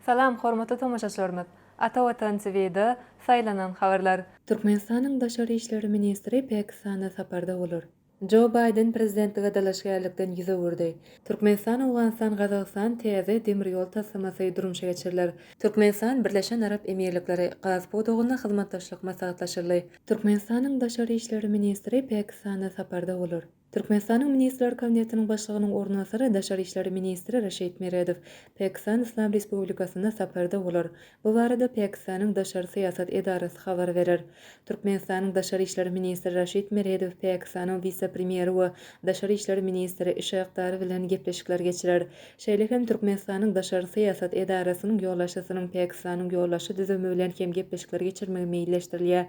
Salam hormatly tomaşaçylarymyz! Ata Watan TV-de saýlanan habarlar. Türkmenistanyň daşary işler ministri Pakistana saparda bolar. Jo Baýden prezidentlige dalaşgärlikden ýüz öwürdi. Türkmenistan, Owganystan, Gazagystan täze demir ýol taslamasy durmuşa geçiriler. Türkmenistan, Birleşen Arap Emirlikleri gaz pudagynda hyzmatdaşlyk maslahatlaşyldy. Türkmenistanyň daşary işler ministri Pakistana saparda bolar. Türkmenistanyň Ministrler Kabinetiniň Başlygynyň orunbasary, daşary işler ministri Raşid Meredow Pakistan Yslam Respublikasynda saparda bolar. Bu barada Pakistanyň daşary syýasat edarasy habar berer. Türkmenistanyň daşary işler ministri Raşid Meredow Pakistanyň wise-premýeri we daşary işler ministri Işak Dar bilen gepleşikler geçirer. Şeýle hem Türkmenistanyň daşary syýasat edarasynyň ýolbaşçysynyň Pakistanyň ýolbaşçy düzümi bilen hem gepleşikler geçirmegi meýilleşdirilýär.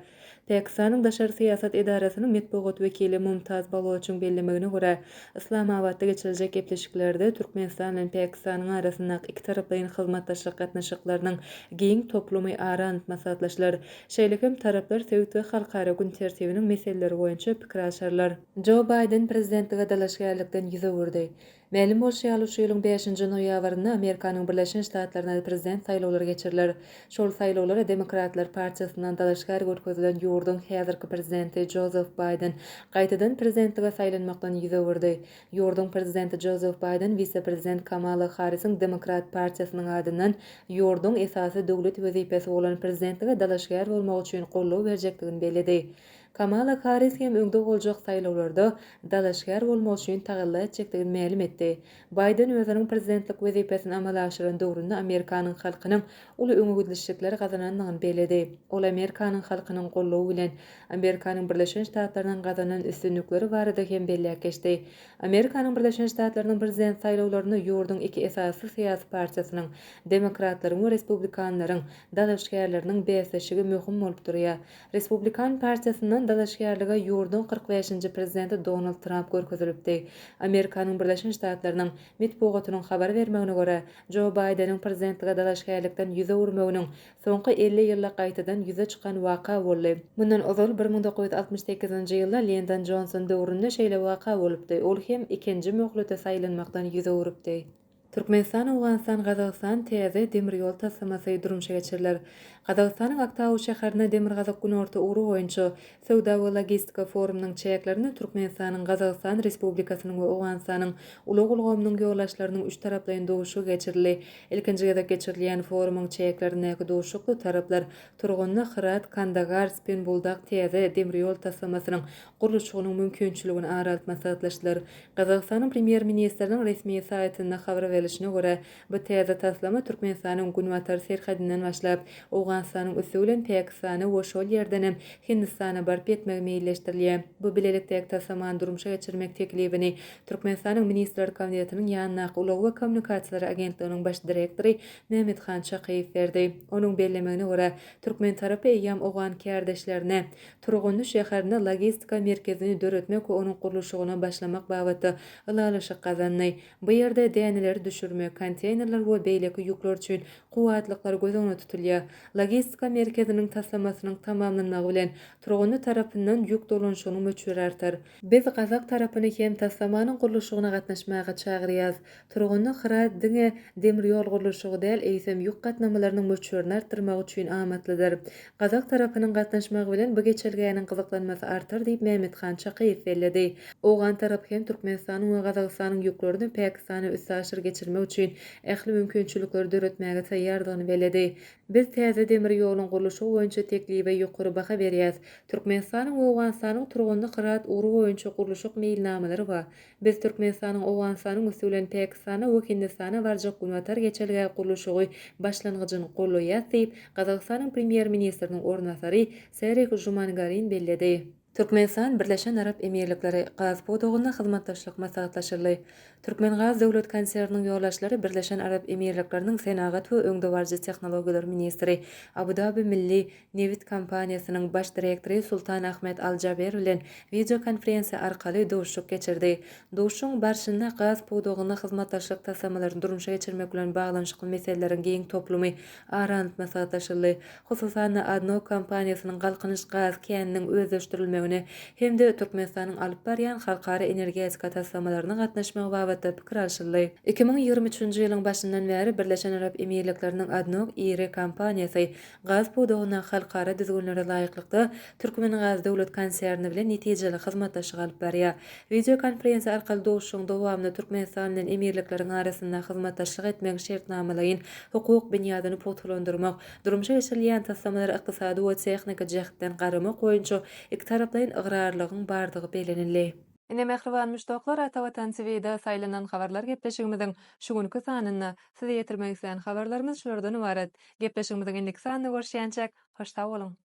Pakistanyň daşary syýasat edarasynyň metbugat wekili Mumtaz Baloçyň bellemegine görä, Yslamabatda geçiriljek gepleşiklerde Türkmenistan bilen Pakistanyň arasyndaky ikitaraplaýyn hyzmatdaşlyk gatnaşyklarynyň giň toplumy ara alnyp maslahatlaşylar. Şeýle hem taraplar sebit we halkara gün tertibiniň meseleleri boýunça pikir alşarlar. Jo Baýden prezidentlige dalaşgärlikden ýüz öwürdi. Mälim bolşy ýaly, şu ýylyň bäşinji noýabrynda Amerikanyň Birleşen Ştatlarynda prezident saýlawlary geçiriler. Şol saýlawlara Demokratlar partiýasyndan dalaşgär görkezilen ýurduň häzirki prezidenti Jozef Baýden gaýtadan prezidentlige saýlanmakdan ýüz öwürdi. Ýurduň prezidenti Jozef Baýden wise-prezident Kamala Harrisiň Demokrat partiýasynyň adyndan ýurduň esasy döwlet wezipesi bolan prezidentlige dalaşgär bolmagy üçin goldaw berjekdigini belledi. Kamala Harris hem öňde boljak saýlawlarda dalaşgär bolmak üçin tagalla etjekdigini mälim etdi. Baýden özüniň prezidentlik wezipesini amala aşyran döwründe Amerikanyň halkynyň uly öňegidilişlikler gazanandygyny belledi. Ol Amerikanyň halkynyň goldawy bilen Amerikanyň Birleşen Ştatlarynyň gazanan üstünlikleri barada hem belläp geçdi. Amerikanyň Birleşen Ştatlarynyň prezident saýlawlarynda ýurduň iki esasy syýasy partiýasynyň, demokratlaryň we respublikanlaryň, dalaşgärleriniň bäsleşigi möhüm bolup durýar. Respublikan partiýasyndan dalaşgärlige ýurduň 45-nji prezidenti Donald Tramp görkezilipdi. Amerikanyň Birleşen Ştatlarynyň metbugatynyň habar bermegine görä, Jo Baýdeniň prezidentlige dalaşgärlikden ýüz öwürmeginiň soňky 50 ýylda gaýtadan ýüze çykan waka boldy. Mundan ozal 1968-nji ýylda Lindon Jonson döwründe şeýle waka bolupdy, ol hem ikinji möhlete saýlanmakdan ýüz öwrüpdi. Türkmenistan, Owganystan, Gazagystan täze demir ýol taslamasy durmuşa geçiriler. Gazagystanyň Aktau şäherinde Demirgazyk-Günorta ugry boýunça söwda we logistika forumynyň çäklerinde Türkmenistanyň, Gazagystan Respublikasynyň we Owganystanyň ulag ulgamynyň ýolbaşçylarynyň üçtaraplaýyn duşuşygy geçirildi. Ilkinji gezek geçirilýän forumyň çäklerindäki duşuşykda taraplar Turgundy, Hyrat, Kandagar, Spinbuldak täze demir ýol taslamasynyň gurluşygynyň mümkinçiligini ara alyp maslahatlaşdylar. Gazagystanyň Premýer-ministriniň resmi saýtynda habar berlişine görä, bu täze taslama Türkmenistanyň günbatar serhedinden başlap, Owganystanyň üsti bilen Pakistana we şol ýerdenem Hindistana baryp ýetmegi meýilleşdirilýär. Bu bilelikdäki taslamany durmuşa geçirmek teklibini Türkmenistanyň Ministrler Kabinetiniň ýanyndaky Ulag we kommunikasiýalar agentliginiň baş direktory Mämmethan Çakyýew berdi. Onuň bellemegine görä, türkmen tarapy eýýäm owgan kärdeşlerine Turgundy şäherinde logistika merkezini döretmek we onuň gurluşygyna başlamak babatda ylalaşyk gazandy. Bu ýerde däneleri düşürmek, konteýnerler we beýleki ýükler üçin kuwwatlyklar göz öňünde tutulýar. Logistika merkeziniň taslamasynyň tamamlanmagy bilen, Turgundy tarapyndan ýük dolanyşygynyň möçberi artar. Biz gazak tarapyny hem taslamanyň gurluşygyna gatnaşmaga çagyrýarys. Turgundy Hyrat diňe demir ýol gurluşygy däl, eýsem ýük gatnamalarynyň möçberini artdyrmak üçin amatlydyr. Gazak tarapynyň gatnaşmagy bilen bu geçelgäniň gyzyklanmasy artar diýip Mämmethan Çakyýew belledi. Owgan tarapy hem Türkmenistanyň we Gazagystanyň ýüklerini Pakistana üstaşyr geçirmek üçin ähli mümkinçilikleri döretmäge taýýardygyny belledi. Biz täze demir ýoluň gurluşygy boýunça teklibe ýokary baha berýäs. Türkmenistanyň we Owganystanyň Turgundy-Hyrat ugry boýunça gurluşyk meýilnamalary bar. Biz Türkmenistanyň Owganystanyň üsti bilen Pakistana we Hindistana barjak Günbatar geçelge gurluşygy başlangyjyny goldaýas diýip, Gazagystanyň Premýer-ministriniň orunbasary Serik Žumangarin belledi. Türkmenistan, Birleşen Arap Emirlikleri, gaz pudagynda hyzmatdaşlyk maslahatlaşyldy. Türkmengaz döwlet konserniniň ýolbaşçylary Birleşen Arap Emirlikleriniň senagat we öňdebaryjy tehnologiýalar ministri, Abu-Dabi milli nebit kompaniýasynyň baş direktory Sultan Ahmed Al Jaber bilen wideokonferensiýa arkaly duşuşyk geçirdi. Duşuşygyň barşynda gaz pudagynda hyzmatdaşlyk taslamalaryny durmuşa geçirmek bilen baglanyşykly meseleleriň giň toplumy ara alnyp maslahatlaşyldy. Hususan-da, ADNOC kompaniýasynyň Galkynyş gaz käniniň özleşdirilmegi. ösdürilmegine hem-de Türkmenistanyň alyp barýan halkara energetika taslamalaryna gatnaşmagy babatda pikir alşyldy. 2023-nji ýylyň başyndan bäri Birleşen Arap Emirlikleriniň ADNOC iri kompaniýasy gaz pudagynda halkara düzgünlere laýyklykda Türkmengaz döwlet konserni bilen netijeli hyzmatdaşlyk alyp barýar. Wideokonferensiýa arkaly duşuşygyň dowamynda Türkmenistan bilen Emirlikleriň arasynda hyzmatdaşlyk etmegiň şertnamalaýyn hukuk binýadyny pugtalandyrmak, durmuşa geçirilýän taslamalara ykdysady we tehniki jähtden garamak boýunça ikitaraplaýyn ygrarlylygyň bardygy bellenildi. Ine mähriban muşdaklar Ata Watan TVda saýlanan habarlar gepleşigimiziň şu günki sanynda size ýetirmek islän habarlarymyz şulardan ybarat. Gepleşigimiziň indiki sanynda görüşýänçäk hoş sag boluň!